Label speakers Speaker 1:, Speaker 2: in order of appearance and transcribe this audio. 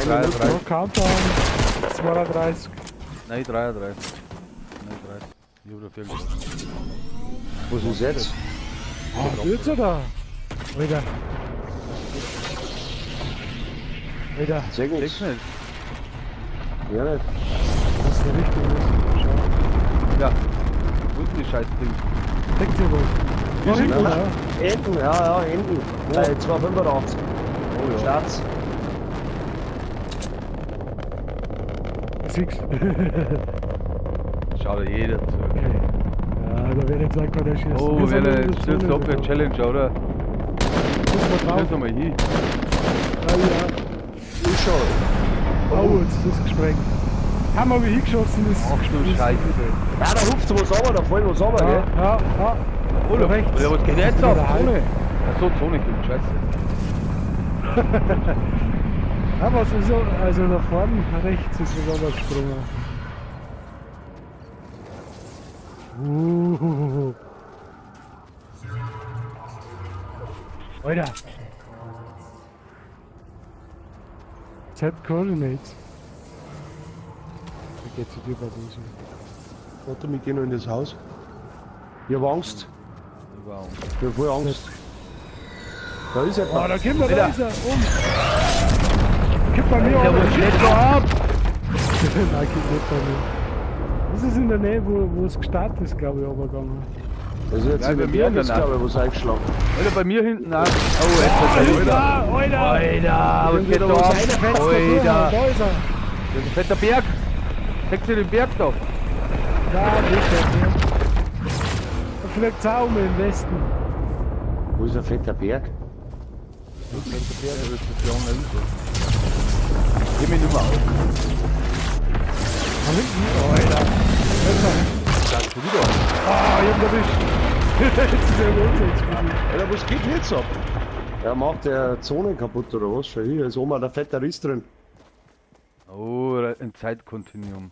Speaker 1: Nein,
Speaker 2: 33.
Speaker 3: Ja, Countdown. 32.
Speaker 2: Nein, 33. 39. Ich hab da viel gemacht.
Speaker 1: Was ist jetzt?
Speaker 3: Ah, wird's oder? Alter. Alter,
Speaker 1: Seh
Speaker 2: Sechs
Speaker 1: nichts.
Speaker 2: nicht.
Speaker 1: Ja, nicht.
Speaker 3: was ist der Richtung ist. Schau.
Speaker 2: Ja. Wo ist denn die Scheißding?
Speaker 3: Deckt sich was. Da hinten,
Speaker 1: Nein,
Speaker 3: ja.
Speaker 1: Hinten, ja, ja, hinten. Bei 285.
Speaker 2: Oh ja.
Speaker 1: Starts.
Speaker 3: Siehst.
Speaker 2: Schaut ja jeder zu.
Speaker 3: Okay. Ja, da wird jetzt auch keiner schießen.
Speaker 2: Oh,
Speaker 3: Wir sind
Speaker 2: wer
Speaker 3: in der
Speaker 2: jetzt
Speaker 3: Zone
Speaker 2: ab der
Speaker 3: sogar.
Speaker 2: Challenge, oder?
Speaker 3: Müssen wir drauf.
Speaker 2: Schieß nochmal hin.
Speaker 3: Ah, ja.
Speaker 1: Ich schon.
Speaker 3: Oh, jetzt ist es gesprengt. Haben wir hingeschossen, ist
Speaker 2: Ach du Scheiße.
Speaker 1: Ja, da ruft was runter, da fallen was runter,
Speaker 3: Ja,
Speaker 1: gell?
Speaker 3: ja, ja.
Speaker 2: Oh, da
Speaker 3: Rechts.
Speaker 2: Ja, was geht jetzt
Speaker 3: Das ist
Speaker 2: ab?
Speaker 3: wieder halb.
Speaker 2: Zone. Achso, Zone kommt, scheiße.
Speaker 3: Ja, was ist so? Also da vorne rechts ist was runtergesprungen. Uhuhuhu. Alter. Z Coordinates. Da geht sie dir bei diesem.
Speaker 1: Warte, wir gehen noch in das Haus. Ich hab Angst.
Speaker 2: Wow.
Speaker 1: Ich hab voll Angst. Da ist
Speaker 3: Oh,
Speaker 1: jemand.
Speaker 3: da kommt er, da
Speaker 2: Alter.
Speaker 3: ist er. Um. Kommt bei mir
Speaker 2: Der
Speaker 3: runter.
Speaker 2: was geht da ab?
Speaker 3: Nein, kommt nicht bei mir. Das ist in der Nähe, wo es gestartet ist, glaube ich, runtergegangen.
Speaker 1: Das ist jetzt
Speaker 2: Ja,
Speaker 1: in
Speaker 2: bei
Speaker 1: den
Speaker 2: mir
Speaker 1: Berg, jetzt,
Speaker 2: danach.
Speaker 1: glaube ich, was eingeschlagen.
Speaker 2: Alter, bei mir hinten auch. Oh, jetzt ist er
Speaker 3: Alter, Alter!
Speaker 2: Alter, was geht
Speaker 1: Wieder
Speaker 2: da
Speaker 1: was
Speaker 2: ab?
Speaker 3: Fetzt da
Speaker 2: Alter,
Speaker 3: da ist er.
Speaker 2: das ist ein fetter Berg. Zeigst du den Berg da?
Speaker 3: Ja, das ist er. Da fliegt auch um im Westen.
Speaker 1: Wo ist der fetter Berg?
Speaker 2: Das ist ein fetter Berg, das ist ja auch Geh mich nicht mehr auf.
Speaker 3: Da hinten, Alter. Jetzt er.
Speaker 2: Da ist schon wieder.
Speaker 3: Ah, ich hab ihn erwischt. Jetzt ist er im
Speaker 1: Alter, was geht denn jetzt ab? Ja, macht der Zone kaputt oder was? Schau hier, ist oben der fetter Riss drin.
Speaker 2: Oh, ein Zeitkontinuum.